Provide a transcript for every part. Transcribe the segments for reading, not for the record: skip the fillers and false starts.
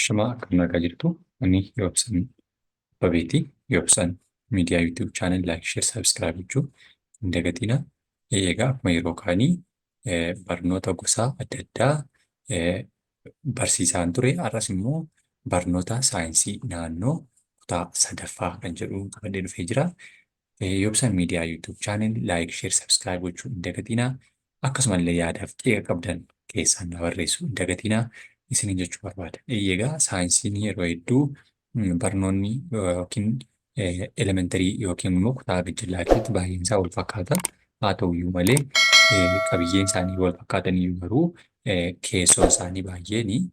Ashamaa akkam nagaa jirtu. Ani Yoobsan Babeeti. Yoobsan Miidiyaa YouTube channel like, share, subscribe gochuu hin dagatinaa. Egaa akkuma yeroo kaanii barnoota gosa adda addaa barsiisaan ture. Har'as immoo barnoota saayinsii naannoo kutaa sadaffaa kan jedhu qabadhee dhufee jira. Yoobsan Miidiyaa YouTube channel like, share, subscribe gochuu hin dagatinaa. Akkasumallee yaadaaf qeeqa qabdan keessaan na barreessuu hin dagatinaa isiniin jechuu barbaada. Egaa saayinsiin yeroo hedduu barnoonni yookiin elementarii yookiin immoo kutaa gajjallaa keessatti baay'een isaa wal fakkaata. Haa ta'uyyuu malee qabiyyeen isaanii wal fakkaatan iyyuu garuu keessoon isaanii baay'een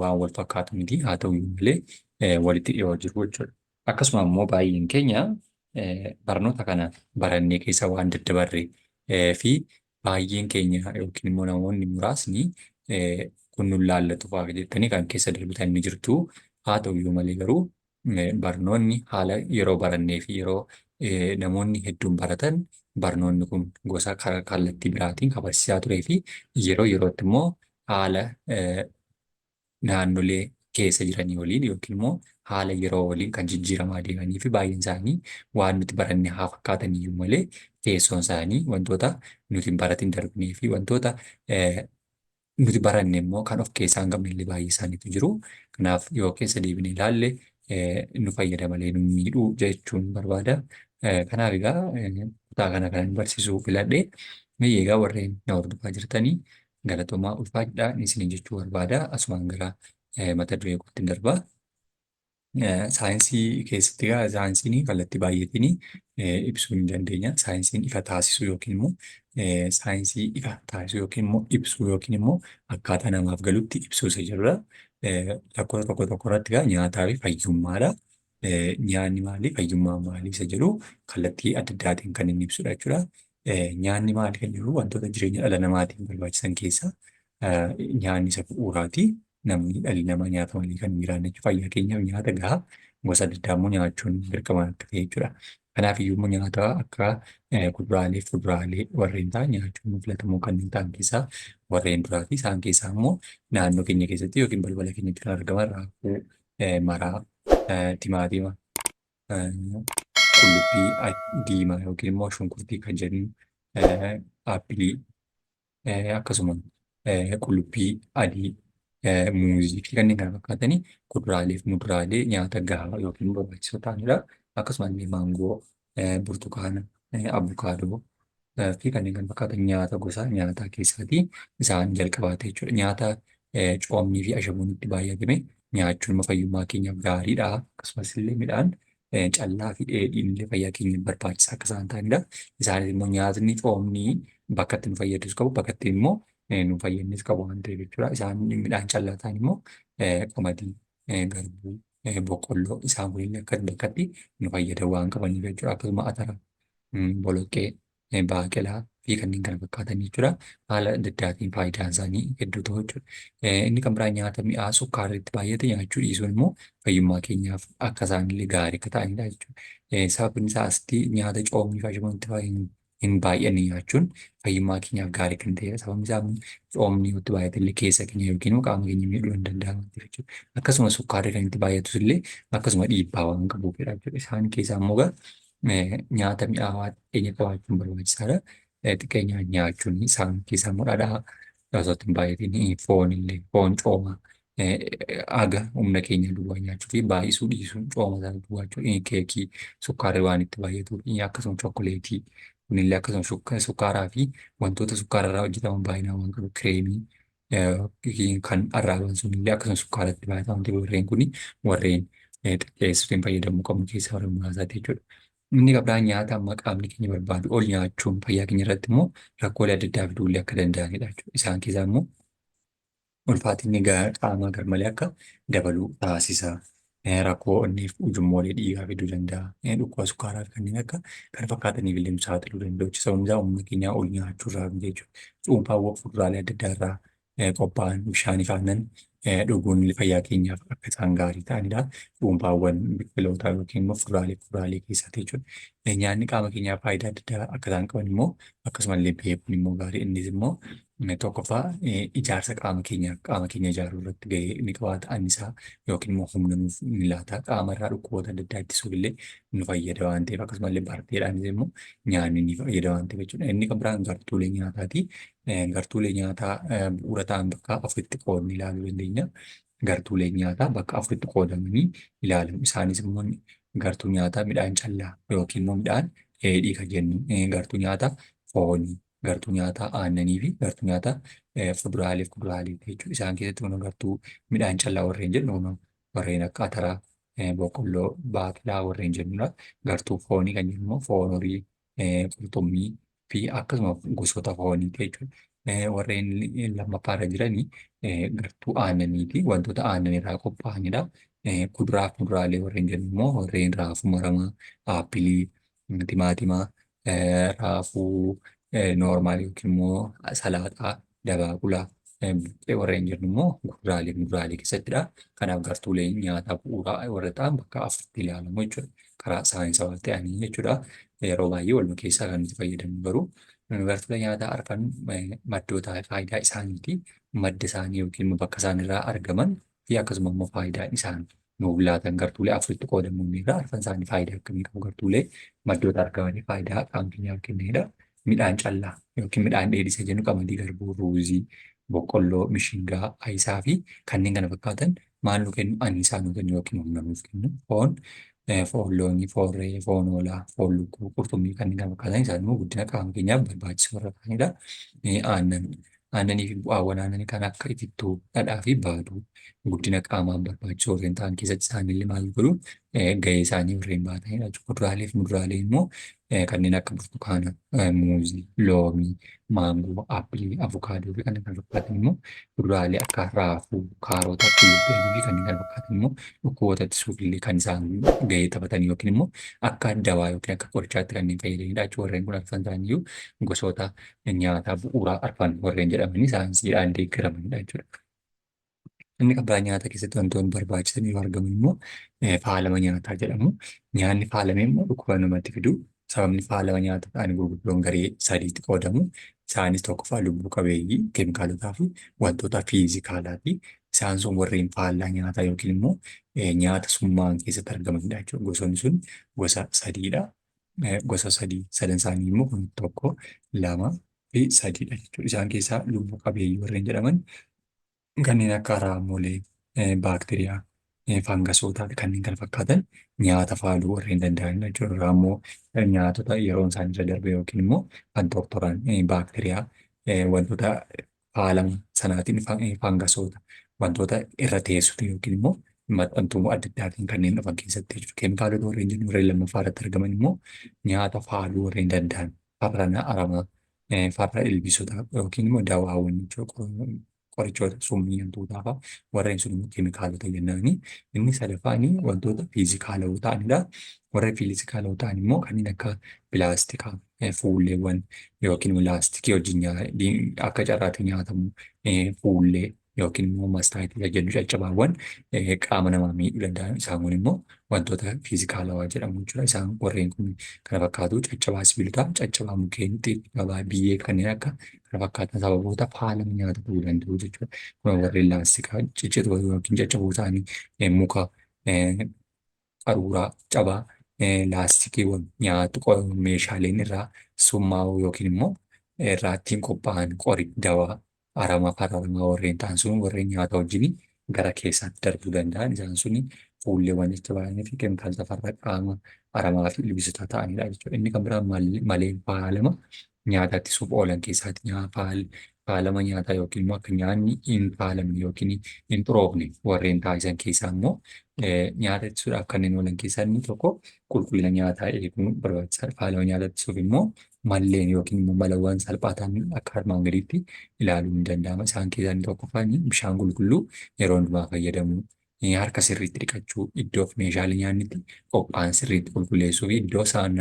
waan wal fakkaatu miti. Haa ta'uyyuu malee walitti dhiyoo jiru jechuudha. Akkasuma immoo baay'een keenya barnoota kana barannee keessa waan daddabarre fi baay'een keenya yookiin immoo namoonni muraasni kun nun laallatu fa'aa jettanii kan keessa darbitan ni jirtu. Haa ta'uyyuu malee garuu barnoonni haala yeroo barannee fi yeroo namoonni hedduun baratan barnoonni kun gosa kallattii biraatiin kan barsiisaa turee fi yeroo yerootti immoo haala naannolee keessa jiranii waliin yookiin immoo haala yeroo waliin kan jijjiiramaa deemanii fi baay'een isaanii waan nuti baranne haa fakkaatan iyyuu malee keessoon isaanii wantoota nuti hin baratin darbinee fi wantoota nuti baranne immoo kan of keessaa hin qabne illee baay'ee isaaniitu jiru. Kanaaf yoo keessa deebinee ilaalle nu fayyada malee nu miidhuu jechuun barbaada. Kanaaf egaa kutaa kana kanan barsiisuu filadhe. Egaa warreen na hordofaa jirtanii galatoomaa, ulfaadhaa isiniin jechuu barbaada. Asumaan gara mata duree kootti darba. Saayinsii keessatti egaa saayinsiin kallattii baay'eetiin ibsuu ni dandeenya. Saayinsiin ifa taasisuu yookiin immoo saayinsii ifa taasisuu yookiin immoo ibsuu yookiin immoo akkaataa namaaf galutti ibsuu isa jirra. Lakkoofsa tokko tokko irratti egaa nyaataa fi fayyummaadha. Nyaanni maali? Fayyummaan maali? Isa jedhu kallattii adda addaatiin kan inni ibsudha jechuudha. Nyaanni maali kan jedhu wantoota jireenya dhala namaatiin barbaachisan keessaa nyaanni isa bu'uuraati. Namni dhalli namaa nyaata malee kan hin jiraanne jechuudha. Fayyaa keenyaaf nyaata gahaa gosa adda addaa immoo nyaachuun dirqama akka ta'e jechuudha. Kanaaf iyyuu immoo nyaata akka kuduraalee fi fuduraalee warreen ta'an nyaachuun filatamoo kanneen ta'an keessaa warreen duraati. Isaan keessaa immoo naannoo keenya keessatti yookiin balbala keenyatti kan argaman raafuu maraa, timaatima, qullubbii diimaa yookiin immoo shunkurtii kan jennu, aappilii, akkasuma qullubbii adii, muuzii fi kanneen kana fakkaatanii kuduraalee fi muduraalee nyaata gahaa yookiin barbaachisoo ta'anidha. Akkasuma illee maangoo, burtukaana, abukaadoo fi kanneen kana fakkaatan nyaata gosa nyaataa keessaatii isaan jalqabaati jechuudha. Nyaata coomnii fi ashaboon itti baay'atame nyaachuun immoo fayyummaa keenyaaf gaariidha. Akkasumas illee midhaan callaa fi dheedhiin illee fayyaa keenyaaf barbaachisaa akka isaan ta'anidha. Isaanis immoo nyaatni coomnii bakka itti nu fayyadus qabu, bakka itti immoo nu fayyadnes qabu waan ta'eef jechuudha. Isaan midhaan callaa ta'an immoo qamadii, garbuu, boqqolloo isaan kun illee akka bakkatti nu fayyadan waan qabaniif jechuudha. Akkasuma atara, boloqqee, baaqelaa fi kanneen kana fakkaatan jechuudha. Haala adda addaatiin faayidaan isaanii hedduu ta'u jechuudha. Inni kan biraa nyaata mi'aa sukkaarri itti baay'ate nyaachuu dhiisuun immoo fayyummaa keenyaaf akka isaanillee gaarii akka ta'anidha jechuudha. Sababni isaa asitti nyaata coomii fi ashaboon itti hin baay'anne nyaachuun fayyummaa keenyaaf gaarii kan ta'edha. Sababni isaa immoo coomni itti baay'ate illee keessa keenya yookiin immoo qaama keenya miidhuu hin danda'a waan ta'eef jechuudha. Akkasuma sukkaarri kan itti baay'atus illee akkasuma dhiibbaa waan qabuufidha jechuudha. Isaan keessaa immoo nyaata mi'aawaa xiqqeenya qabaachuun barbaachisaadha. Xiqqeenya nyaachuun isaan keessaa immoo dhadhaa osoo itti hin baay'atin, foon illee, foon coomaa aga humna keenya duwwaa nyaachuu fi baay'isuu dhiisuun, cooma isaa duwwaa jechuudha. Keekii sukkaarri waan itti baay'atuuf, akkasuma chokkoleetii kunillee akkasuma sukkaaraa fi wantoota sukkaara irraa hojjetaman baay'inaan waan qabu, kireemii kan arraaban sunillee akkasuma sukkaara itti baay'ata waan ta'eef warreen kun warreen xiqqeessuutiin fayyadamuu qabnu keessaa warreen muraasaati jechuudha. Inni kan biraan nyaata amma qaamni keenya barbaadu ol nyaachuun fayyaa keenya irratti immoo rakkoolee adda addaa fiduullee akka danda'anidha jechuudha. Isaan keessaa immoo ulfaatinni qaamaa garmalee akka dabalu taasisa. Rakkoo onneef ujummoolee dhiigaa fiduu danda'a. Dhukkuba sukkaaraa fi kanneen akka kana fakkaataniif illee nu saaxiluu danda'u. Sababni isaa humna keenyaa ol nyaachuu irraa jechuudha. Cuunfaawwan fuduraalee adda addaa irraa qophaa'an, bishaanii fi aannan dhuguun fayyaa keenyaaf akka isaan gaarii ta'anidha. Cuunfaawwan biqilootaa yookiin immoo fuduraalee kuduraalee keessaati jechuudha. Nyaanni qaama keenyaaf faayidaa adda addaa akka isaan qaban immoo akkasumallee beekuun immoo gaarii. Innis immoo Tokkoffaa, ijaarsa qaama keenyaa, qaama keenya ijaaruu irratti gahee ni qabaata. Annisaa yookiin immoo humna nuuf ni laata. Qaama irraa dhukkuboota adda addaa ittisuuf illee nu fayyada waan ta'eef, akkasumallee barteedhaanis immoo nyaanni ni fayyada waan ta'eef jechuudha. Inni kan biraan gartuulee nyaataati. Gartuulee nyaataa bu'uura ta'an bakka afuritti qoodnee ilaaluu dandeenya. Gartuulee nyaataa bakka afuritti qoodamanii ilaalamu. Isaanis immoo gartuu nyaataa midhaan callaa yookiin immoo midhaan dheedhii kan jennu, gartuu nyaataa foonii, gartuu nyaataa aannanii fi gartuu nyaataa fuduraalee fi kuduraalee jechuudha. Isaan keessatti kun gartuu midhaan callaa warreen jennu warreen akka ataraa, boqqolloo, baaqelaa warreen jennudha. Gartuu foonii kan jennu immoo foon horii, qurxummii fi akkasuma gosoota fooniiti jechuudha. Warreen lammaffaarra jiranii gartuu aannaniiti. Wantoota aannan irraa qophaa'anidha. Kuduraa fi muduraalee warreen jennu immoo warreen raafuu maramaa, aappilii, timaatima, raafuu normal yookiin immoo salaaxaa, dabaaqulaa, buqqee warreen jennu immoo kuduraalee fi muduraalee keessattidha. Kanaaf gartuuleen nyaataa bu'uuraa warra ta'an bakka afuritti ilaalamu jechuudha. Karaa saayinsawaa ta'anii jechuudha. Yeroo baay'ee waluma keessaa kan nuti fayyadamnu garuu gartuulee nyaataa arfan maddoota faayidaa isaaniiti. Madda isaanii yookiin immoo bakka isaan irraa argaman fi akkasuma immoo faayidaa isaan nuuf laatan gartuulee afuritti qoodamuun irraa arfan isaanii faayidaa akkamii qabu, gartuulee maddoota argamanii faayidaa qaama keenyaaf kennanidha. Midhaan callaa yookiin midhaan dheedhii isa jennu qamadii, garbuu, ruuzii, boqqolloo, mishingaa, ayisaa fi kanneen kana fakkaatan maal nu kennu? Annisaa nu kennu yookiin humna nuuf kennu. Foon, foon loonii, foon re'ee, foon hoolaa, foon lukkuu, qurxummii kanneen kana fakkaatan isaan immoo guddina qaama keenyaaf barbaachisoo warra ta'anidha. Aannan, aannanii fi bu'aawwan aannanii kan akka itittuu, dhadhaa fi baaduu guddina qaamaaf barbaachisoo warreen ta'an keessatti isaanillee maal godhu, gahee isaanii warreen baatanidha. Kuduraalee fi muduraalee immoo kanneen akka burtukaana, muuzii, loomii, maangoo, aappilii, avukaadoo fi kanneen kana fakkaatan immoo kuduraalee akka raafuu, kaarota, qullubbii adii fi kanneen kana fakkaatan immoo dhukkuboota ittisuuf illee kan isaan gahee taphatan yookiin immoo akka dawaa yookiin akka qorichaatti kanneen fayyadanidha jechuudha. Warreen kun arfan isaaniiyyuu gosoota nyaataa bu'uuraa arfan warreen jedhamanii saayinsiidhaan deeggaramanidha jechuudha. Inni kan biraa nyaata keessatti wantoonni barbaachisan yoo argaman immoo faalama nyaataa jedhamu. Nyaanni faalame immoo dhukkuba namatti fidu. Sababni faalama nyaata ta'an gurguddoon garee sadiitti qoodamu. Isaanis tokkoffaa lubbuu qabeeyyii, keemikaalotaa fi wantoota fiizikaalaati. Isaan sun warreen faallaa nyaataa yookiin immoo nyaata summaa'an keessatti argamanidha jechuudha. Gosoonni sun gosa sadiidha. Gosa sadii sadan isaanii immoo kun tokko, lama fi sadiidha jechuudha. Isaan keessaa lubbuu qabeeyyii warreen jedhaman kanneen akka raammolee, baakteeriyaa, fangasootaa fi kanneen kana fakkaatan nyaata faaluu warreen danda'anidha jechuudha. Raammoo nyaatota yeroon isaanii irra darbe yookiin immoo kan tortoran, baakteeriyaa wantoota faalama sanaatiin, fangasoota wantoota irra teessutu yookiin immoo maxxantuu adda addaatiin kanneen dhufan keessatti jechuudha. Keemikaalota warreen jennu warreen lammaffaa irratti argaman immoo nyaata faaluu warreen danda'an farra aramaa, farra ilbiisotaa yookiin immoo dawaawwan jechuudha. Qorichoota summii hantuutaa fa'a warreen sun immoo keemikaalota jennaani. Inni sadaffaan wantoota fiizikaalawoo ta'anidha. Warra fiizikaalawoo ta'an immoo kanneen akka pilaastikaa, fuulleewwan yookiin laastikii wajjin akka carraatti nyaatamu, fuullee yookiin immoo mastaayitii jennu, caccabaawwan qaama namaa miidhuu danda'an, isaan kun immoo wantoota fiizikaalawaa jedhamu jechuudha. Isaan warreen kun kana fakkaatu: caccabaa sibiilotaa, caccabaa mukkeenii, caccabaa biyyee kanneen akka kana fakkaatan sababoota faalama nyaata ta'uu danda'u jechuudha. Kun warreen laastikaa ciccitoo yookiin caccaboo ta'anii, muka, qaruuraa cabaa, laastikiiwwan nyaata meeshaaleen irraa summaa'uu yookiin immoo irraa ittiin qophaa'an, qori dawaa aramaa farra aramaa warreen ta'an sun warreen nyaata wajjin gara keessaatti darbuu danda'an, isaan suni fuulleewwan jajjabaanii fi keemikaalota farra qaama aramaa fi ilbiisotaa ta'anidha jechuudha. Inni kan biraan malee faalama nyaata ittisuuf oolan keessaatti faalama nyaataa yookiin immoo akka nyaanni hin faalamne yookiin hin xuroofne warreen taasisan keessaa immoo nyaata ittisuudhaaf kanneen oolan keessaa inni tokko qulqullina nyaataa eeguun barbaachisaadha. Faalama nyaataa ittisuuf immoo malleen yookiin immoo malawwan salphaa ta'an akka armaan gadiitti ilaaluun ni danda'ama. Isaan keessaa inni tokkoffaan bishaan qulqulluu yeroo hundumaa fayyadamuu, harka sirriitti dhiqachuu, iddoo fi meeshaalee nyaanni itti qophaa'an sirriitti qulqulleessuu fi iddoo isaan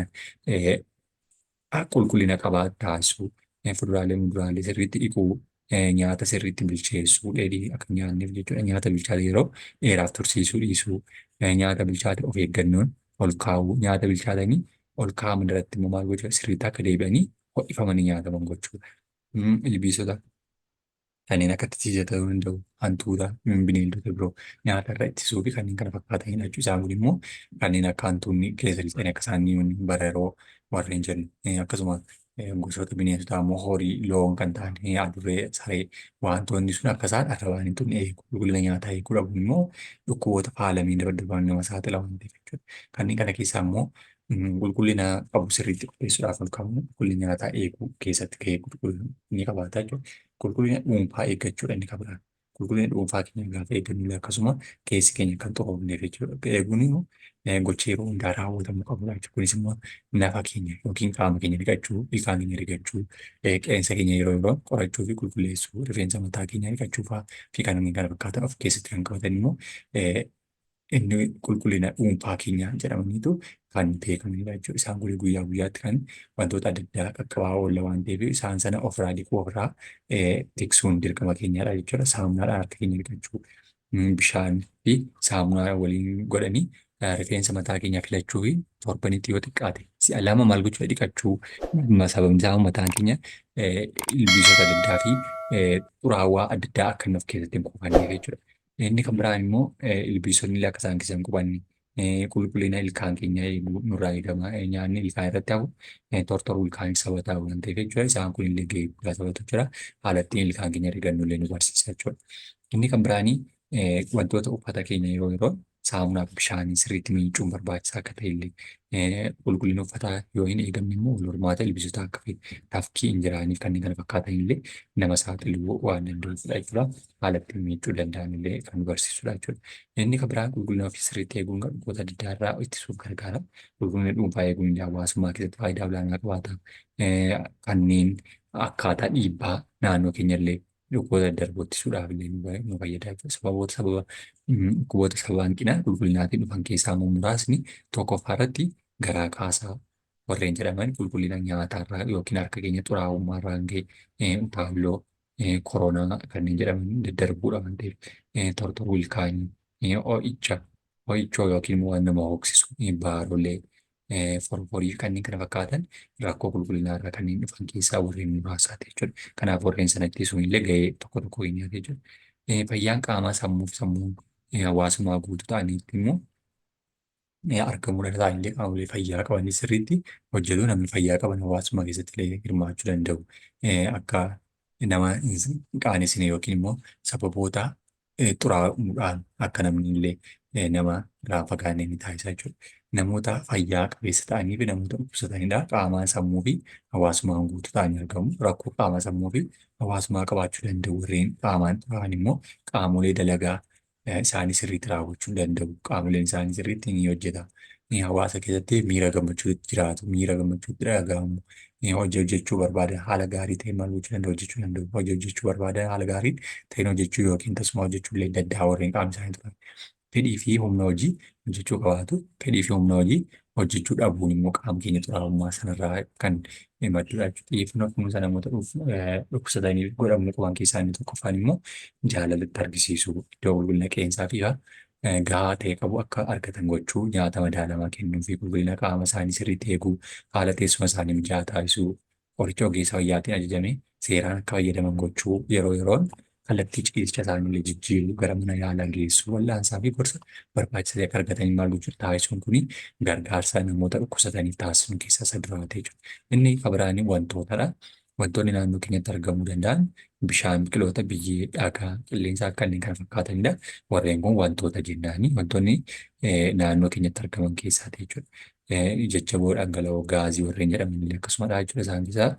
qulqullina qabaa taasisuu, fuduraalee muduraalee sirriitti dhiquu, nyaata sirriitti bilcheessuu, dheedhii akka nyaanneef jechuudha. Nyaata bilchaate yeroo dheeraaf tursiisuu dhiisuu, nyaata bilchaate of eeggannoon ol kaa'uu, nyaata bilchaatanii ol kaa'aman irratti immoo maal gochuu, sirriitti akka deebi'anii ho'ifamanii nyaataman gochuudha. Ilbiisota Kanneen akka titiisa ta'uu danda'u, hantuuta, bineeldota biroo nyaatarra ittisuu fi kanneen kana fakkaatanidha jechuudha. Isaan kun immoo kanneen akka hantuunni keessa lixanii akka isaan bararoo warreen jennu akkasuma gosoota bineensotaa immoo horii, loon kan ta'an, adurree, saree wantoonni sun akka isaan arrabaan hin tuqne eegu. Qulqullina nyaataa eeguu dhabuun immoo dhukkuboota faalamii daddarbaan nama saaxila waan ta'eef jechuudha. Kanneen kana keessaa immoo qulqullina qabu sirriitti qopheessuudhaaf ol qabnu qulqullina nyaataa eeguu keessatti gahee ni qabaata jechuudha. Qulqullina dhuunfaa eeggachuudha inni kan biraan. Qulqullina dhuunfaa keenya gaafa eeggannu illee akkasuma keessi keenya kan xuroofneef jechuudha. Eeguun immoo gocha yeroo hundaa raawwatamuu qabudha jechuudha. Kunis immoo nafa keenya yookiin qaama keenya dhiqachuu, ilkaan keenya rigachuu, qeensa keenya yeroo yeroon qorachuu fi qulqulleessuu, rifeensa mataa keenyaa dhiqachuu fa'aa fi kanneen kana fakkaatan of keessatti kan qabatan immoo inni qulqullina dhuunfaa keenyaa jedhamaniitu kan beekamanidha jechuudha. Isaan kun guyyaa guyyaatti kan wantoota adda addaa qaqqabaa oolla waan ta'eef isaan sana ofirraa dhiquu, ofirraa tiksuun dirqama keenyadha jechuudha. Saamunaadhaan harka keenya dhiqachuu, bishaan fi saamunaa waliin godhanii rifeensa mataa keenyaa filachuu fi torbanitti yoo xiqqaate si'a lama maal gochuu dhiqachuu. Sababni isaa mataan keenya ilbiisota adda addaa fi xuraawaa adda addaa akka inni of keessatti hin kuufanneef jechuudha. Inni kan biraan immoo ilbiisonni illee akka isaan keessa hin qubanne qulqullina ilkaan keenya eeguu nurraa eegama. Nyaanni ilkaan irratti hafu tortoruu ilkaaniif sababa ta'a waan ta'eef jechuudha. Isaan kun illee gahee guddaa taphatu jechuudha. Haala ittiin ilkaan keenya rigannu illee nu barsiisa jechuudha. Inni kan biraanii wantoota uffata keenya yeroo yeroon saamunaa fi bishaanii sirriitti miicuun barbaachisaa akka ta'e illee qulqullina uffataa yoo hin eegamne immoo wal hormaata ilbiisotaa akka tafkii injiraanii kanneen kana fakkaatan illee nama saaxiluu waan danda'uufidha jechuudha. Haala ittiin miicuu danda'an illee kan nu barsiisudha jechuudha. Inni kan biraan qulqullina ofii sirriitti eeguun dhukkuboota adda addaa irraa ittisuuf gargaara. Qulqullina dhuunfaa eeguun hawaasummaa keessatti faayidaa olaanaa qabaata. Kanneen akkaataa dhiibbaa naannoo keenya illee dhukkuboota daddarboo ittisuudhaaf illee nu fayyada jechuudha. Sababoota sababa dhukkuboota sababa hanqina qulqullinaatiin dhufan keessaa immoo muraasni tokkoffaa irratti garaa kaasaa warreen jedhaman qulqullina nyaataarraa yookiin harka keenya xuraa'ummaarraa kan ka'e utaalloo, koronaa kanneen jedhaman daddarbuudha waan ta'eef tortoruu ilkaanii, ho'icha ho'ichoo yookiin immoo waan nama hooksisu, baarolee, forforii fi kanneen kana fakkaatan rakkoo qulqullinaa irraa kanneen dhufan keessaa warreen muraasaati jechuudha. Kanaaf warreen sana ittisuun illee gahee tokko tokko keenyaati jechuudha. Fayyaan qaamaa sammuu fi sammuun hawaasummaa guutuu ta'aniitti immoo argamuu danda'a illee qaamolee fayyaa qaban sirriitti hojjetu. Namni fayyaa qaban hawaasummaa keessatti illee hirmaachuu danda'u. Akka nama hin qaanessine yookiin immoo sababoota xuraa'uudhaan akka namni illee nama irraa fagaanne ni taasisa jechuudha. Namoota fayyaa qabeessa ta'anii fi namoota dhukkubsatanidha. Qaamaan, sammuu fi hawaasummaan guutuu ta'anii argamu. Rakkoo qaama, sammuu fi hawaasummaa qabaachuu danda'u. Warreen qaamaan xuraa'an immoo qaamolee dalagaa isaanii sirriitti raawwachuu danda'u. Qaamoleen isaanii sirriitti ni hojjeta. Hawaasa keessatti miira gammachuutti jiraatu, miira gammachuutti dhaga'amu, hojii hojjechuu barbaadan haala gaarii ta'een maal gochuu danda'u, hojjechuu danda'u. Hojii hojjechuu barbaadan haala gaarii ta'een hojjechuu yookiin tasuma hojjechuu illee danda'a warreen qaamni isaanii turan. Fedhii fi humna hojii hojjechuu qabaatu. Fedhii fi humna hojii hojjechuu dhabuun immoo qaama keenya xuraa'ummaa sanarraa kan maddudha jechuudha. Xiyyeeffannoo kunuunsa namoota dhukkubsataniif godhamuu qaban keessaa inni tokkoffaan immoo jaalalatti argisiisuu, iddoo qulqullina qeensaa fi gahaa ta'e qabu akka argatan gochuu, nyaata madaalamaa kennuu fi qulqullina qaama isaanii sirriitti eeguu, haala teessuma isaanii mijaa'aa taasisuu, qoricha ogeessa fayyaatiin ajajame seeraan akka fayyadaman gochuu, yeroo yeroon kallattii ciisicha isaanii illee jijjiiruu, gara mana yaalaa geessuu, wal'aansaa fi gorsa barbaachisaa ta'e akka argatanii maal gochuu taasisuun kuni gargaarsa namoota dhukkubsataniif taasisuun keessaa isa duraati jechuudha. Inni kan biraan wantootadha. Wantoonni naannoo keenyatti argamuu danda'an bishaan, biqiloota, biyyee, dhagaa, qilleensa kanneen kana fakkaatanidha. Warreen kun wantoota jennaani. Wantoonni naannoo keenyatti argaman keessaati jechuudha. Jajjaboo, dhangala'oo, gaazii warreen jedhaman illee akkasumadha jechuudha. Isaan keessaa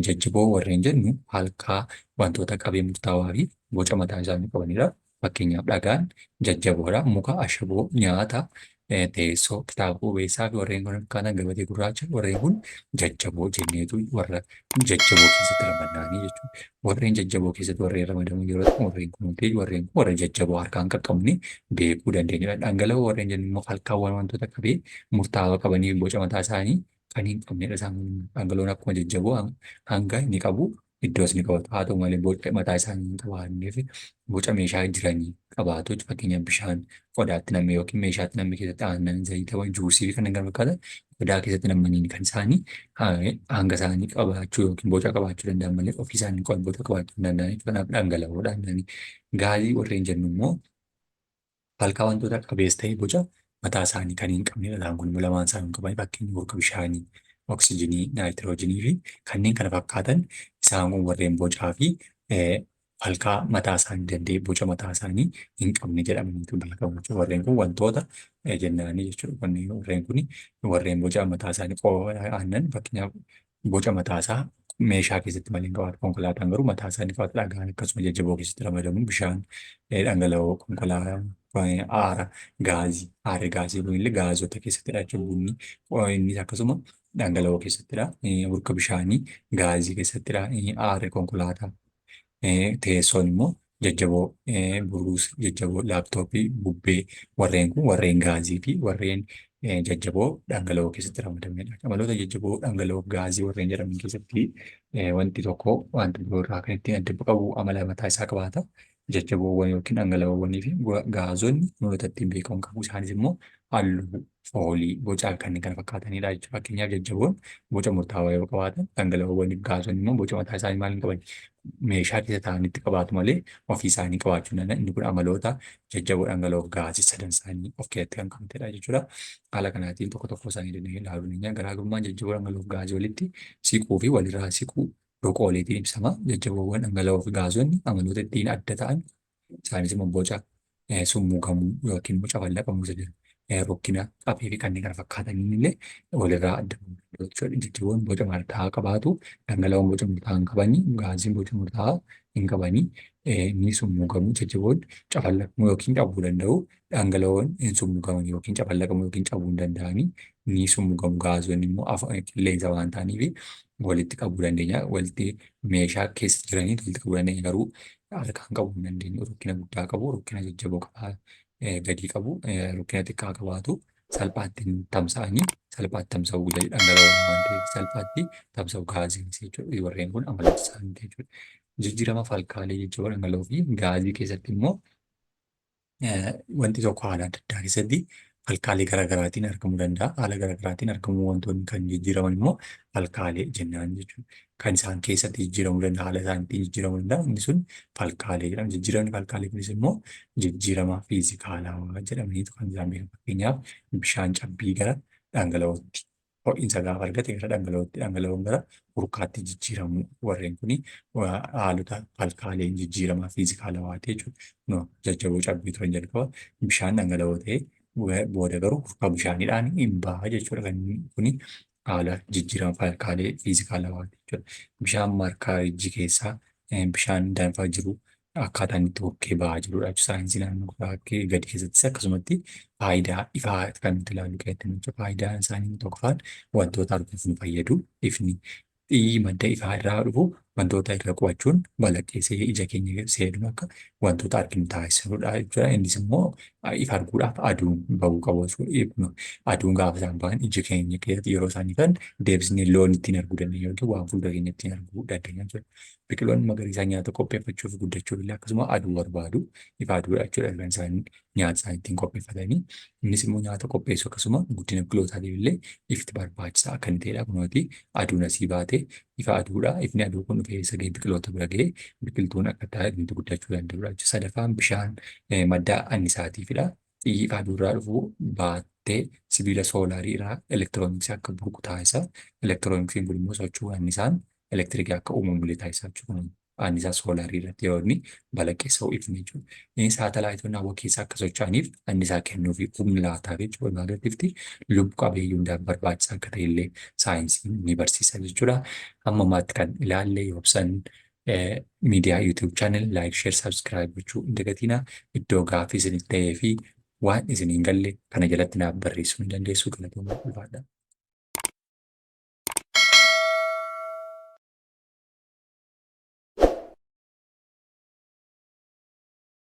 jajjaboo warreen jennu halkaa wantoota qabee murtaawaa fi boca mataa isaanii qabanidha. Fakkeenyaaf dhagaan jajjaboodha. Muka, ashaboo, nyaata, teessoo, kitaaba qubeessaa fi warreen kun fakkaatan, gabatee gurraacha, warreen kun jajjaboo jenneetu warra jajjaboo keessatti ramadnaanii jechuudha. Warreen jajjaboo keessatti warreen ramadaman yeroo ta'u warreen kun warreen kun warra jajjaboo harkaan qaqqabne beekuu dandeenyudha. Dhangala'oo warreen jennu immoo halkaawwan wantoota qabee murtaawaa qabanii boca mataa isaanii kan hin qabnedha. Isaan kun dhangala'oon akkuma jajjaboo hanga inni qabu Iddoos ni qabatu. Haa ta'u malee boca mataa isaanii hin qabaanneef boca meeshaa jiranii qabaatu. Fakkeenyaaf bishaan qodaatti nam'ee yookiin meeshaatti nam'ee keessatti aannan, zayita, juusii fi kanneen kana fakkaatan qodaa keessatti nam'anii kan isaanii hanga isaanii qabaachuu yookiin boca qabaachuu danda'an malee ofii isaanii boca qabaachuu hin danda'an. Kanaaf dhangala'oodhaan. Gaazii warreen jennu immoo falkaa wantoota qabeessa ta'e boca mataa isaanii kan hin qabnedha. Isaan kun immoo lamaan isaanii hin qaban. Fakkeenya hurka bishaanii, oksijinii, naayitiroojiinii fi kanneen kana fakkaatan isaan kun warreen bocaa fi falkaa mataa isaanii danda'e boca mataa isaanii hin qabne jedhamaniitu beekamu jechuudha. Warreen kun wantoota jennaanii jechuudha. Warreen kun warreen boca mataa isaanii aannan fakkeenyaaf boca mataa isaa meeshaa keessatti malee hin qabaatu. Konkolaataan garuu mataa isaa ni qabaata. Dhagaan akkasuma jajjaboo keessatti ramadamu bishaan dhangala'oo konkolaataa aara gaazii aarri gaazii kunillee gaazota keessattidha jechuudha. Bunni innis akkasuma dhangala'oo keessattidha. Hurka bishaanii gaazii keessattidha. Aarri konkolaataa teessoon immoo jajjaboo buruus jajjaboo laaptooppii bubbee warreen kun warreen gaazii fi warreen jajjaboo dhangala'oo keessatti ramadamanidha. Amaloota jajjaboo dhangala'oo gaazii warreen jedhaman keessatti wanti tokko wanta biroo irraa kan ittiin adda qabu amala mataa isaa qabaata. Jajjaboowwan yookiin dhangala'oowwanii fi gaazonni amaloota ittiin beekamu qabu. Isaanis immoo halluu, foolii, bocaa fi kanneen kana fakkaatanidha jechuudha. Fakkeenyaaf jajjaboon boca murtaawaa yoo qabaatan dhangala'oowwanii fi gaazonni immoo boca mataa isaanii maal hin qaban meeshaa keessa taa'anitti qabaatu malee ofii isaanii qabaachuu hin danda'an. Inni kun amaloota jajjaboo dhangala'oo fi gaazii sadan isaanii of keessatti kan qabatedha jechuudha. Haala kanaatiin tokko tokko isaanii dandeenyee ilaaluu dandeenya. Garaagarummaan jajjaboo dhangala'oo fi gaazii walitti siquu fi walirraa siquu ruqooleetiin ibsama. Jajjaboowwan dhangala'oo fi gaazonni amaloota ittiin adda ta'an isaanis immoo boca summuugamuu yookiin immoo cafallaqamuu isa jedhu rukkina qabee fi kanneen kana fakkaataniin illee walirraa adda bahuu danda'u jechuudha. Jajjaboon boca murtaa'aa qabaatu, dhangala'oon boca murtaa'aa hin qabanii, gaaziin boca murtaa'aa hin qabanii, ni summuugamu. Jajjaboon cafallaqamuu yookiin cabuu danda'u, dhangala'oon hin summuugaman yookiin cafallaqamuu yookiin cabuu hin danda'anii, ni summuugamu. Gaazonni immoo qilleensa waan ta'aniif walitti qabuu dandeenya. Walitti meeshaa keessa jiranii walitti qabuu dandeenya garuu harkaan qabuu hin dandeenyu. Rukkina guddaa qabu, rukkina jajjaboo qaba, gadii qabu, rukkina xiqqaa qabaatu salphaatti hin tamsa'anii salphaatti tamsa'uu dhangala'oo waan ta'eef salphaatti tamsa'u gaaziinis jechuudha. Warreen kun amaloota isaanii jechuudha. Jijjiirama falkaalee jajjaboo dhangala'oo fi gaazii keessatti immoo wanti tokko haala adda addaa keessatti falkaalee garaagaraatiin argamuu danda'a. Haala garaagaraatiin argamuu wantoonni kan jijjiiraman immoo falkaalee jennaan jechuudha. Kan isaan keessatti jijjiiramuu danda'a, haala isaan ittiin jijjiiramuu danda'a inni sun falkaalee jedhama. Jijjiiramni falkaalee kunis immoo jijjiirama fiizikaalawaa jedhamaniitu kan isaan beekamu. Fakkeenyaaf bishaan cabbii gara dhangala'ootti ho'iinsa gaafa argate gara dhangala'ootti, dhangala'oon gara hurkaatti jijjiiramu. Warreen kuni haalota falkaaleen jijjiirama fiizikaalawaati jechuudha. No, jajjaboo cabbii turan jalqaba bishaan dhangala'oo ta'ee booda garuu hurkaa bishaaniidhaan hin baha jechuudha. Kan kuni haala jijjiirama falkaalee fiizikaalawaati jechuudha. Bishaan markaa keessaa bishaan danfaa jiru akkaataa inni itti hurkee bahaa jirudha jechuudha. Saayinsii naannoo gadi keessattis akkasumatti faayidaa ifaa kan nuti ilaallu keessatti jechuudha. Faayidaan isaanii inni tokkoffaan wantoota arguuf nu fayyadu. Ifni xiyyi madda ifaa irraa dhufu wantoota irra qubachuun balaqqeessee ija keenya seenuun akka wantoota arginu taasisudha jechuudha. Innis immoo ifa arguudhaaf aduun bahuu qabu jechuudha. Aduun gaafa isaan bahan ija keenya keessatti yeroo isaan ifan deebisnee loon ittiin arguu dandeenya yookiin waan fuuldura keenya ittiin arguu dandeenya jechuudha. Biqiloonni magariisaa nyaata qopheeffachuuf guddachuuf illee akkasuma aduu barbaadu. Ifa aduudha jechuudha kan isaan nyaata isaan ittiin qopheeffatanii. Innis immoo nyaata qopheessu akkasuma guddina biqilootaatiif illee ifti barbaachisaa akka inni ta'edha. Kunooti aduun asii baate ifa aduudha. Ifni aduu kun dhufee eessa ga'e biqiloota bira ga'e biqiltuun akka itti guddachuu danda'udha jechuudha. Sadaffaan bishaan madda annisaatiifidha. Xiyyi ifa aduurraa dhufu baattee sibiila soolaarii irraa elektirooniksii akka burqu taasisa. Elektirooniksiin kun immoo socho'uu annisaan elektirikii akka uumamu illee taasisa jechuudha. Annisaa soolaarii irratti yeroo inni balaqqeessa'u ifni jechuudha. Inni saatalaayitoonni hawwa keessa akka socho'aniif annisaa kennuu fi humna laataaf jechuudha. Walumaa galatti ifti lubbu qabeeyyii hundaaf barbaachisaa akka ta'e illee saayinsiin ni barsiisa jechuudha. Hamma ammaatti kan ilaalle Yoobsan miidiyaa YouTube channel like, share, subscribe gochuu hin dagatinaa. Iddoo gaaffii isinitti ta'ee fi waan isin hin galle kana jalatti naaf barreessuu ni dandeessu. Galatoomaa ulfaadhaa.